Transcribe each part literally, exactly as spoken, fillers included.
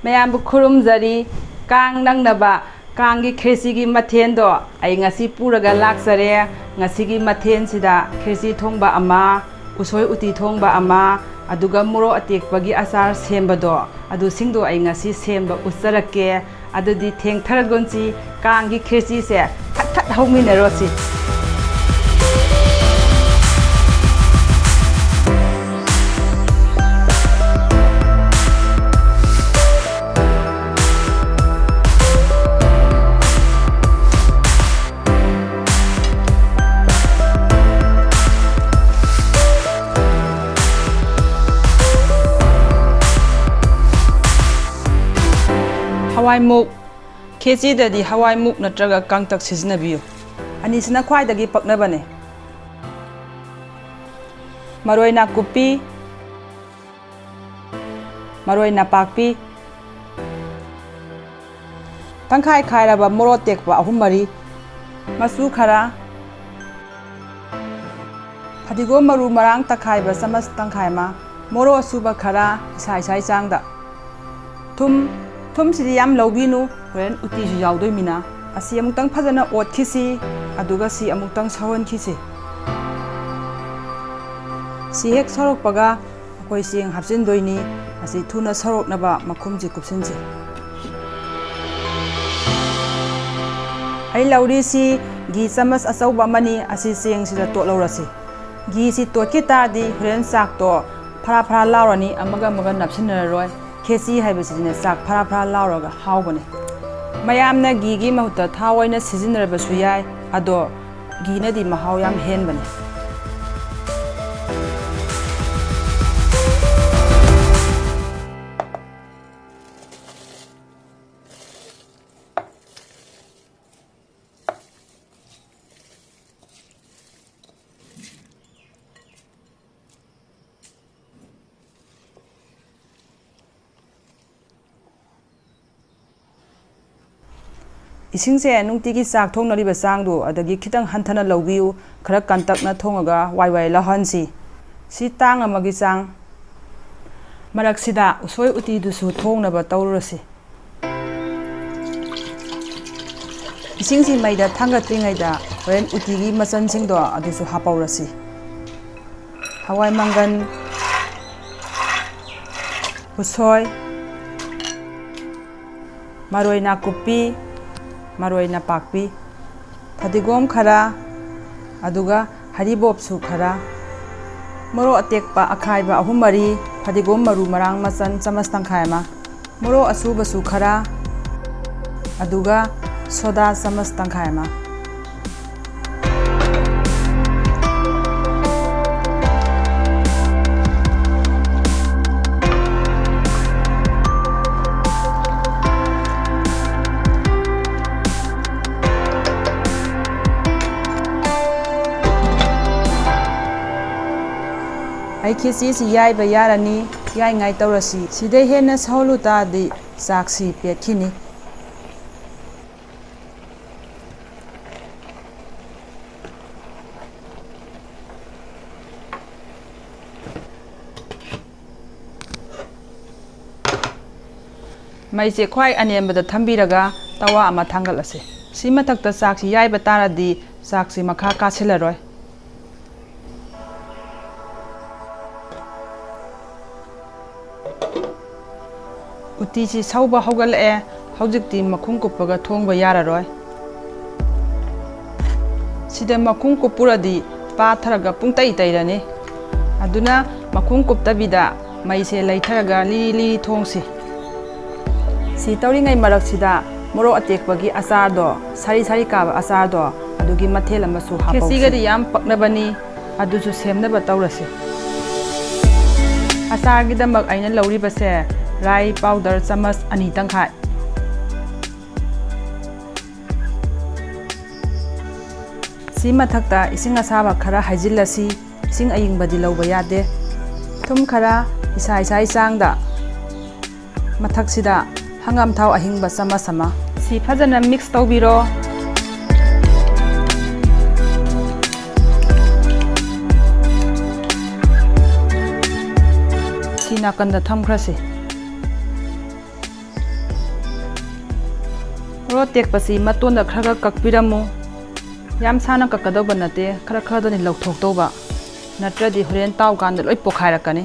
ꯃꯌꯥꯝꯕꯨ ꯈꯨꯔꯨꯝꯖꯔꯤ꯫ ꯀꯥꯡ ꯅꯪꯅꯕ ꯀꯥꯡꯒꯤ ꯈꯦꯆꯤꯒꯤ ꯃꯊꯦꯜꯗꯣ ꯑꯩ ꯉꯁꯤ ꯄꯨꯔꯒ ꯂꯥꯛꯆꯔꯦ꯫ ꯉꯁꯤꯒꯤ ꯃꯊꯦꯜꯁꯤꯗ ꯈꯦꯆꯤ ꯊꯣꯡꯕ ꯑꯃ, ꯎꯁꯣꯏ ꯎꯇꯤ ꯊꯣꯡꯕ ꯑꯃ, ꯑꯗꯨꯒ ꯃꯣꯔꯣꯛ ꯑꯇꯦꯛꯄꯒꯤ ꯑꯆꯥꯔ ꯁꯦꯝꯕꯗꯣ, ꯑꯗꯨꯁꯤꯡꯗꯣ ꯑꯩ ꯉꯁꯤ ꯁꯦꯝꯕ ꯎꯠꯆꯔꯛꯀꯦ꯫ ꯑꯗꯨꯗꯤ ꯊꯦꯡꯊꯔꯒꯨꯝꯁꯤ, ꯀꯥꯡꯒꯤ ꯈꯦꯆꯤꯁꯦ ꯐꯠ ꯐꯠ ꯍꯧꯃꯤꯟꯅꯔꯣꯁꯤ꯫ ꯍꯋꯥꯏꯃꯨꯛ꯫ ꯈꯦꯆꯤꯗꯗꯤ ꯍꯋꯥꯏꯃꯨꯛ ꯅꯠꯇ꯭ꯔꯒ ꯀꯥꯡꯇꯛ ꯁꯤꯖꯤꯟꯅꯕꯤꯌꯨ꯫ ꯑꯅꯤꯁꯤꯅ ꯈ꯭ꯋꯥꯏꯗꯒꯤ ꯄꯛꯅꯕꯅꯦ꯫ ꯃꯔꯣꯏ ꯅꯥꯀꯨꯞꯄꯤ, ꯃꯔꯣꯏ ꯅꯄꯥꯛꯄꯤ, ꯇꯪꯈꯥꯏ ꯈꯥꯏꯔꯕ ꯃꯣꯔꯣꯛ ꯇꯦꯛꯄ ꯑꯍꯨꯝ ꯃꯔꯤ, ꯃꯆꯨ ꯈꯔ, ꯐꯗꯤꯒꯣꯝ ꯃꯔꯨ ꯃꯔꯥꯡ ꯇꯛꯈꯥꯏꯕ ꯆꯥꯃꯁ ꯇꯪꯈꯥꯏ ꯑꯃ, ꯃꯣꯔꯣꯛ ꯑꯁꯨꯕ ꯈꯔ ꯏꯁꯥ ꯏꯁꯥꯒꯤ ꯆꯥꯡꯗ꯫ ꯊꯨꯝ, ꯊꯨꯝꯁꯤꯗꯤ ꯌꯥꯝ ꯂꯧꯕꯤꯅꯨ, ꯍꯣꯔꯦꯟ ꯎꯇꯤꯁꯨ ꯌꯥꯎꯗꯣꯏꯃꯤꯅ꯫ ꯑꯁꯤ ꯑꯃꯨꯛꯇꯪ ꯐꯖꯅ ꯑꯣꯠꯈꯤꯁꯤ, ꯑꯗꯨꯒ ꯁꯤ ꯑꯃꯨꯛꯇꯪ ꯁꯧꯍꯟꯈꯤꯁꯤ꯫ ꯁꯤ ꯍꯦꯛ ꯁꯧꯔꯛꯄꯒ ꯑꯩꯈꯣꯏ ꯆꯦꯡ ꯍꯥꯞꯆꯤꯟꯗꯣꯏꯅꯤ꯫ ꯑꯁꯤ ꯊꯨꯅ ꯁꯧꯔꯛꯅꯕ ꯃꯈꯨꯝꯁꯤ ꯀꯨꯞꯁꯤꯟꯁꯤ꯫ ꯑꯩ ꯂꯧꯔꯤꯁꯤ ꯘꯤ ꯆꯥꯃꯁ ꯑꯆꯧꯕ ꯑꯃꯅꯤ꯫ ꯑꯁꯤ ꯆꯦꯡꯁꯤꯗ ꯇꯣꯠꯍꯧꯔꯁꯤ꯫ ꯘꯤꯁꯤ ꯇꯣꯠꯈꯤ ꯇꯥꯔꯗꯤ ꯍꯣꯔꯦꯟ ꯆꯥꯛꯇꯣ ꯐꯔꯥ ꯐꯔꯥ ꯂꯥꯎꯔꯅꯤ, ꯑꯃꯒ ꯑꯃꯒ ꯅꯞꯁꯤꯟꯅꯔꯔꯣꯏ꯫ ꯈꯦꯆꯤ ꯍꯥꯏꯕꯁꯤꯗꯤꯅꯦ, ꯆꯥꯛ ꯐꯔꯥ ꯐꯔꯥ ꯂꯥꯎꯔꯒ ꯍꯥꯎꯕꯅꯦ꯫ ꯃꯌꯥꯝꯅ ꯘꯤꯒꯤ ꯃꯍꯨꯠꯇ ꯊꯥꯎ ꯑꯣꯏꯅ ꯁꯤꯖꯤꯟꯅꯔꯕꯁꯨ ꯌꯥꯏ, ꯑꯗꯣ ꯘꯤꯅꯗꯤ ꯃꯍꯥꯎ ꯌꯥꯝ ꯍꯦꯟꯕꯅꯦ꯫ ꯏꯁꯤꯡꯁꯦ ꯅꯨꯡꯇꯤꯒꯤ ꯆꯥꯛ ꯊꯣꯡꯅꯔꯤꯕ ꯆꯥꯡꯗꯣ ꯑꯗꯒꯤ ꯈꯤꯇꯪ ꯍꯟꯊꯅ ꯂꯧꯕꯤꯌꯨ꯫ ꯈꯔ ꯀꯟꯇꯛꯅ ꯊꯣꯡꯉꯒ ꯋꯥꯏ ꯋꯥꯏ ꯂꯥꯎꯍꯟꯁꯤ꯫ ꯁꯤ ꯇꯥꯡ ꯑꯃꯒꯤ ꯆꯥꯡ꯫ ꯃꯔꯛꯁꯤꯗ ꯎꯁꯣꯏ ꯎꯇꯤꯗꯨꯁꯨ ꯊꯣꯡꯅꯕ ꯇꯧꯔꯨꯔꯁꯤ꯫ ꯏꯁꯤꯡꯁꯤ ꯃꯩꯗ ꯊꯥꯡꯒꯠꯇ꯭ꯔꯤꯉꯩꯗ ꯍꯣꯔꯦꯟ ꯎꯇꯤꯒꯤ ꯃꯆꯜꯁꯤꯡꯗꯣ ꯑꯗꯨꯁꯨ ꯍꯥꯞꯍꯧꯔꯁꯤ꯫ ꯍꯋꯥꯏ ꯃꯪꯒꯟ, ꯎꯁꯣꯏ, ꯃꯔꯣꯏ ꯅꯥꯀꯨꯞꯄꯤ, ꯃꯔꯣꯏ ꯅꯄꯥꯛꯄꯤ, ꯐꯗꯤꯒꯣꯝ ꯈꯔ, ꯑꯗꯨꯒ ꯍꯔꯤꯕꯣꯞꯁꯨ ꯈꯔ, ꯃꯣꯔꯣꯛ ꯑꯇꯦꯛꯄ ꯑꯈꯥꯏꯕ ꯑꯍꯨꯝ ꯃꯔꯤ, ꯐꯗꯤꯒꯣꯝ ꯃꯔꯨ ꯃꯔꯥꯡ ꯃꯆꯜ ꯆꯥꯃꯁ ꯇꯪꯈꯥꯏ ꯑꯃ, ꯃꯣꯔꯣꯛ ꯑꯁꯨꯕꯁꯨ ꯈꯔ, ꯑꯗꯨꯒ ꯁꯣꯗꯥ ꯆꯥꯃꯁ ꯇꯪꯈꯥꯏ ꯑꯃ꯫ ꯑꯩ ꯈꯦꯆꯤꯁꯤ ꯌꯥꯏꯕ ꯌꯥꯔꯅꯤ꯫ ꯌꯥꯏꯉꯥꯏ ꯇꯧꯔꯁꯤ꯫ ꯁꯤꯗꯩ ꯍꯦꯟꯅ ꯁꯧꯍꯜꯂꯨ ꯇꯥꯔꯗꯤ ꯆꯥꯛꯁꯤ ꯄꯦꯠꯈꯤꯅꯤ꯫ ꯃꯩꯁꯦ ꯈ꯭ꯋꯥꯏ ꯑꯅꯦꯝꯕꯗ ꯊꯝꯕꯤꯔꯒ ꯇꯋꯥ ꯑꯃ ꯊꯥꯡꯒꯠꯂꯁꯤ꯫ ꯁꯤ ꯃꯊꯛꯇ ꯆꯥꯛꯁꯤ ꯌꯥꯏꯕ ꯇꯥꯔꯗꯤ ꯆꯥꯛꯁꯤ ꯃꯈꯥ ꯀꯥꯁꯤꯜꯂꯔꯣꯏ꯫ ꯎꯇꯤꯁꯤ ꯁꯧꯕ ꯍꯧꯒꯠꯂꯛꯑꯦ꯫ ꯍꯧꯖꯤꯛꯇꯤ ꯃꯈꯨꯝ ꯀꯨꯞꯄꯒ ꯊꯣꯡꯕ ꯌꯥꯔꯔꯣꯏ꯫ ꯁꯤꯗ ꯃꯈꯨꯝ ꯀꯨꯞꯄꯨꯔꯗꯤ ꯄꯥꯊꯔꯒ ꯄꯨꯡꯇꯩ ꯇꯩꯔꯅꯤ꯫ ꯑꯗꯨꯅ ꯃꯈꯨꯝ ꯀꯨꯞꯇꯕꯤꯗ ꯃꯩꯁꯦ ꯂꯩꯊꯔꯒ ꯂꯤꯔꯤ ꯂꯤꯔꯤ ꯊꯣꯡꯁꯤ꯫ ꯁꯤ ꯇꯧꯔꯤꯉꯩ ꯃꯔꯛꯁꯤꯗ ꯃꯣꯔꯣꯛ ꯑꯇꯦꯛꯄꯒꯤ ꯑꯆꯥꯔꯗꯣ, ꯁꯥꯔꯤ ꯁꯥꯔꯤ ꯀꯥꯕ ꯑꯆꯥꯔꯗꯣ, ꯑꯗꯨꯒꯤ ꯃꯊꯦꯜ ꯑꯃꯁꯨ ꯍꯥꯞꯍꯧꯁꯤ꯫ ꯈꯦꯆꯤꯒꯗꯤ ꯌꯥꯝ ꯄꯛꯅꯕꯅꯤ꯫ ꯑꯗꯨꯁꯨ ꯁꯦꯝꯅꯕ ꯇꯧꯔꯁꯤ꯫ ꯑꯆꯥꯔꯒꯤꯗꯃꯛ ꯑꯩꯅ ꯂꯧꯔꯤꯕꯁꯦ ꯔꯥꯏ ꯄꯥꯎꯗꯔ ꯆꯥꯃꯁ ꯑꯅꯤ ꯇꯪꯈꯥꯏ꯫ ꯁꯤ ꯃꯊꯛꯇ ꯏꯁꯤꯡ ꯑꯁꯥꯕ ꯈꯔ ꯍꯩꯖꯤꯜꯂꯁꯤ꯫ ꯏꯁꯤꯡ ꯑꯏꯪꯕꯗꯤ ꯂꯧꯕ ꯌꯥꯗꯦ꯫ ꯊꯨꯝ ꯈꯔ ꯏꯁꯥ ꯏꯁꯥꯒꯤ ꯆꯥꯡꯗ꯫ ꯃꯊꯛꯁꯤꯗ ꯍꯪꯒꯥꯝ ꯊꯥꯎ ꯑꯍꯤꯡꯕ ꯆꯥꯃꯁ ꯑꯃ꯫ ꯁꯤ ꯐꯖꯅ ꯃꯤꯛꯁ ꯇꯧꯕꯤꯔꯣ꯫ ꯁꯤ ꯅꯥꯀꯟꯗ ꯊꯝꯈ꯭ꯔꯁꯤ꯫ ꯃꯣꯔꯣꯛ ꯑꯇꯦꯛꯄꯁꯤ ꯃꯇꯣꯟꯗ ꯈꯔ ꯈꯔ ꯀꯛꯄꯤꯔꯝꯃꯨ꯫ ꯌꯥꯝ ꯁꯥꯅ ꯀꯛꯀꯗꯧꯕ ꯅꯠꯇꯦ, ꯈꯔ ꯈꯔꯗꯅꯤ ꯂꯧꯊꯣꯛꯇꯧꯕ, ꯅꯠꯇ꯭ꯔꯗꯤ ꯍꯣꯔꯦꯟ ꯇꯥꯎꯀꯥꯟꯗ ꯂꯣꯏ ꯄꯣꯈꯥꯏꯔꯛꯀꯅꯤ꯫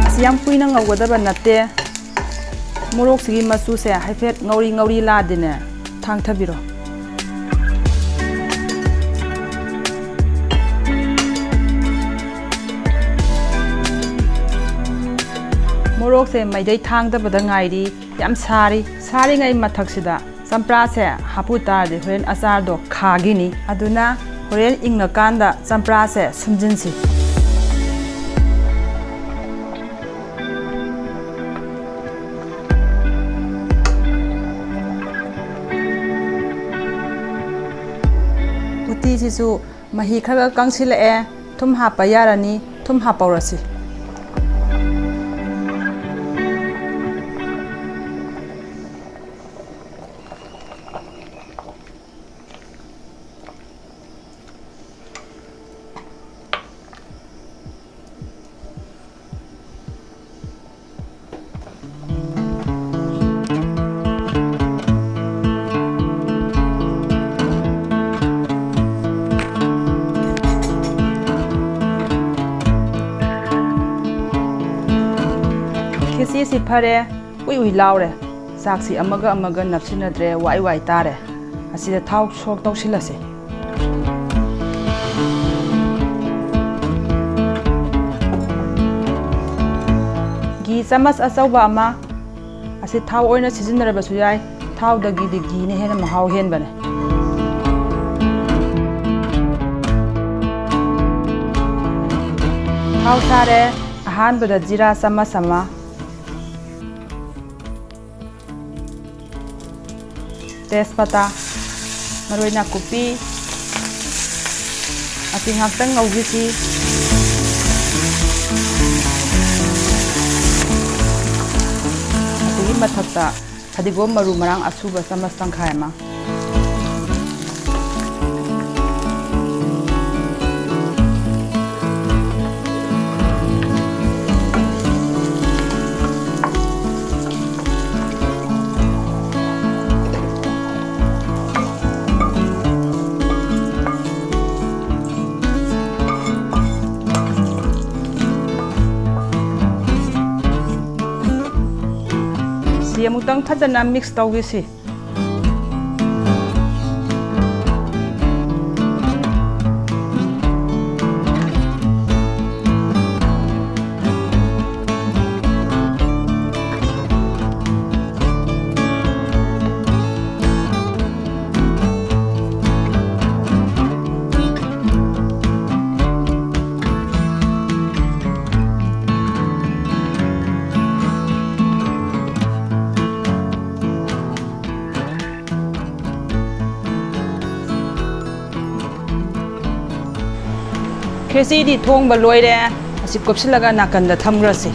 ꯑꯁꯤ ꯌꯥꯝ ꯀꯨꯏꯅ ꯉꯧꯒꯗꯕ ꯅꯠꯇꯦ꯫ ꯃꯣꯔꯣꯛꯁꯤꯒꯤ ꯃꯆꯨꯁꯦ ꯍꯥꯏꯐꯦꯠ ꯉꯧꯔꯤ ꯉꯧꯔꯤ ꯂꯥꯛꯑꯗꯤꯅꯦ, ꯊꯥꯡꯊꯕꯤꯔꯣ꯫ ꯃꯣꯔꯣꯛꯁꯦ ꯃꯩꯗꯩ ꯊꯥꯡꯗꯕꯗ ꯉꯥꯏꯔꯤ, ꯌꯥꯝ ꯁꯥꯔꯤ꯫ ꯁꯥꯔꯤꯉꯩ ꯃꯊꯛꯁꯤꯗ ꯆꯝꯄ꯭ꯔꯥꯁꯦ ꯍꯥꯞꯄꯨ ꯇꯥꯔꯗꯤ ꯍꯣꯔꯦꯟ ꯑꯆꯥꯔꯗꯣ ꯈꯥꯈꯤꯅꯤ꯫ ꯑꯗꯨꯅ ꯍꯣꯔꯦꯟ ꯏꯪꯉꯀꯥꯟꯗ ꯆꯝꯄ꯭ꯔꯥꯁꯦ ꯁꯨꯝꯖꯤꯟꯁꯤ꯫ ꯎꯇꯤꯁꯤꯁꯨ ꯃꯍꯤ ꯈꯔ ꯈꯔ ꯀꯪꯁꯤꯜꯂꯛꯑꯦ꯫ ꯊꯨꯝ ꯍꯥꯞꯄ ꯌꯥꯔꯅꯤ꯫ ꯊꯨꯝ ꯍꯥꯞꯄꯧꯔꯁꯤ꯫ ꯈꯦꯆꯤꯁꯤ ꯐꯔꯦ, ꯎꯏ ꯎꯏ ꯂꯥꯎꯔꯦ꯫ ꯆꯥꯛꯁꯤ ꯑꯃꯒ ꯑꯃꯒ ꯅꯞꯁꯤꯟꯅꯗ꯭ꯔꯦ, ꯋꯥꯏ ꯋꯥꯏ ꯇꯥꯔꯦ꯫ ꯑꯁꯤꯗ ꯊꯥꯎ ꯁꯣꯛ ꯇꯧꯁꯤꯜꯂꯁꯤ꯫ ꯘꯤ ꯆꯥꯃꯁ ꯑꯆꯧꯕ ꯑꯃ, ꯑꯁꯤ ꯊꯥꯎ ꯑꯣꯏꯅ ꯁꯤꯖꯤꯟꯅꯔꯕꯁꯨ ꯌꯥꯏ, ꯊꯥꯎꯗꯒꯤꯗꯤ ꯘꯤꯅ ꯍꯦꯟꯅ ꯃꯍꯥꯎ ꯍꯦꯟꯕꯅꯦ꯫ ꯊꯥꯎ ꯁꯥꯔꯦ꯫ ꯑꯍꯥꯟꯕꯗ ꯖꯤꯔꯥ ꯆꯥꯃꯁ ꯑꯃ, ꯇꯦꯖꯄꯇꯥ, ꯃꯔꯣꯏ ꯅꯥꯀꯨꯞꯄꯤ, ꯑꯁꯤ ꯉꯥꯛꯇꯪ ꯉꯧꯈꯤꯁꯤ꯫ ꯑꯁꯤꯒꯤ ꯃꯊꯛꯇ ꯐꯗꯤꯒꯣꯝ ꯃꯔꯨ ꯃꯔꯥꯡ ꯑꯁꯨꯕ ꯆꯥꯃꯁ ꯇꯪꯈꯥꯏ ꯑꯃ꯫ ꯁꯤ ꯑꯃꯨꯛꯇꯪ ꯐꯖꯅ mix ꯇꯧꯈꯤꯁꯤ꯫ ꯈꯦꯆꯤꯗꯤ ꯊꯣꯡꯕ ꯂꯣꯏꯔꯦ꯫ ꯑꯁꯤ ꯀꯨꯞꯁꯤꯜꯂꯒ ꯅꯥꯀꯟꯗ ꯊꯝꯈ꯭ꯔꯁꯤ꯫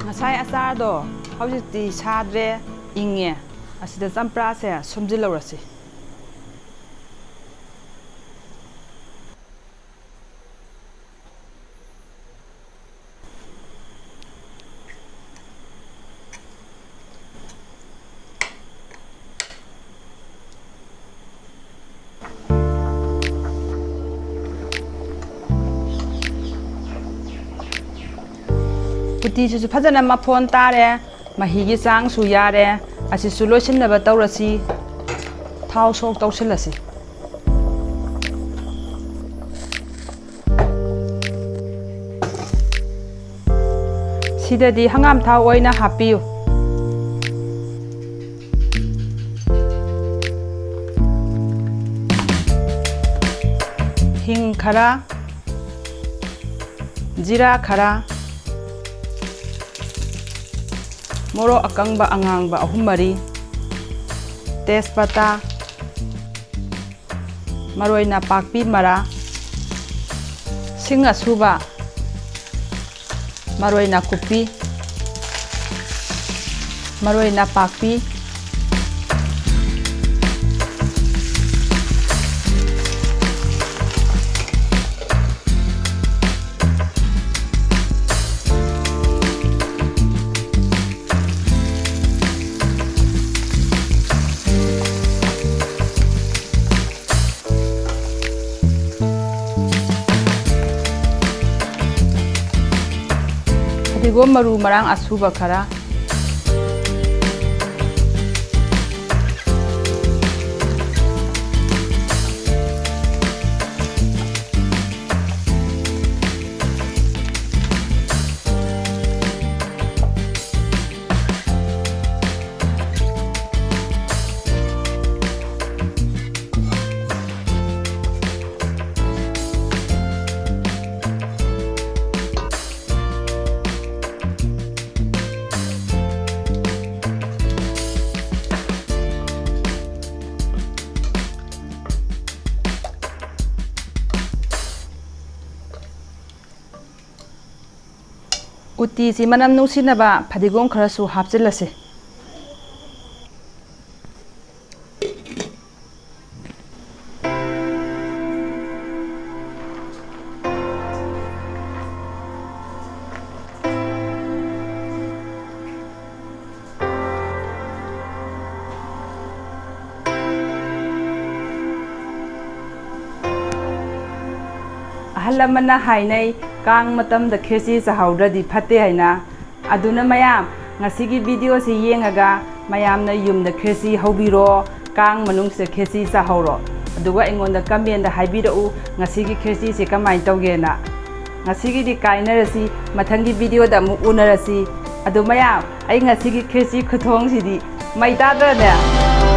ꯉꯁꯥꯏ ꯑꯆꯥꯔꯗꯣ ꯍꯧꯖꯤꯛꯇꯤ ꯁꯥꯗ꯭ꯔꯦ, ꯏꯪꯉꯦ꯫ ꯑꯁꯤꯗ ꯆꯝꯄ꯭ꯔꯥꯁꯦ ꯁꯨꯝꯖꯤꯜꯍꯧꯔꯁꯤ꯫ ꯎꯇꯤꯁꯤꯁꯨ ꯐꯖꯅ ꯃꯐꯣꯟ ꯇꯥꯔꯦ, ꯃꯍꯤꯒꯤ ꯆꯥꯡꯁꯨ ꯌꯥꯔꯦ꯫ ꯑꯁꯤꯁꯨ ꯂꯣꯏꯁꯤꯟꯅꯕ ꯇꯧꯔꯁꯤ꯫ ꯊꯥꯎ ꯁꯣꯛ ꯇꯧꯁꯤꯜꯂꯁꯤ꯫ ꯁꯤꯗꯗꯤ ꯍꯪꯒꯥꯝ ꯊꯥꯎ ꯑꯣꯏꯅ ꯍꯥꯞꯄꯤꯌꯨ꯫ ꯍꯤꯡ ꯈꯔ, ꯖꯤꯔꯥ ꯈꯔ, ꯃꯣꯔꯣꯛ ꯑꯀꯪꯕ ꯑꯉꯥꯡꯕ ꯑꯍꯨꯝ ꯃꯔꯤ, ꯇꯦꯖꯄꯇꯥ, ꯃꯔꯣꯏ ꯅꯄꯥꯛꯄꯤ ꯃꯔꯥ, ꯁꯤꯡ ꯑꯁꯨꯕ, ꯃꯔꯣꯏ ꯅꯥꯀꯨꯞꯄꯤ, ꯃꯔꯣꯏ ꯅꯄꯥꯛꯄꯤ, ꯐꯗꯤꯒꯣꯝ ꯃꯔꯨ ꯃꯔꯥꯡ ꯑꯁꯨꯕ ꯈꯔ꯫ ꯎꯇꯤꯁꯤ ꯃꯅꯝ ꯅꯨꯡꯁꯤꯅꯕ ꯐꯗꯤꯒꯣꯝ ꯈꯔꯁꯨ ꯍꯥꯞꯆꯤꯜꯂꯁꯤ꯫ ꯑꯍꯜ ꯂꯃꯟꯅ ꯍꯥꯏꯅꯩ, ꯀꯥꯡ ꯃꯇꯝꯗ ꯈꯦꯆꯤ ꯆꯥꯍꯧꯗ꯭ꯔꯗꯤ ꯐꯠꯇꯦ ꯍꯥꯏꯅ꯫ ꯑꯗꯨꯅ ꯃꯌꯥꯝ, ꯉꯁꯤꯒꯤ video ꯁꯤ ꯌꯦꯡꯉꯒ ꯃꯌꯥꯝꯅ ꯌꯨꯝꯗ ꯈꯦꯆꯤ ꯍꯧꯕꯤꯔꯣ, ꯀꯥꯡ ꯃꯅꯨꯡꯁꯤꯗ ꯈꯦꯆꯤ ꯆꯥꯍꯧꯔꯣ꯫ ꯑꯗꯨꯒ ꯑꯩꯉꯣꯟꯗ comment ꯇ ꯍꯥꯏꯕꯤꯔꯛꯎ, ꯉꯁꯤꯒꯤ ꯈꯦꯆꯤꯁꯤ ꯀꯃꯥꯏꯅ ꯇꯧꯒꯦꯅ꯫ ꯉꯁꯤꯒꯤꯗꯤ ꯀꯥꯏꯅꯔꯁꯤ, ꯃꯊꯪꯒꯤ video ꯗ ꯑꯃꯨꯛ ꯎꯅꯔꯁꯤ꯫ ꯑꯗꯨ ꯃꯌꯥꯝ, ꯑꯩ ꯉꯁꯤꯒꯤ ꯈꯦꯆꯤ ꯈꯨꯊꯣꯡꯁꯤꯗꯤ ꯃꯩ ꯇꯥꯗ꯭ꯔꯅꯦ?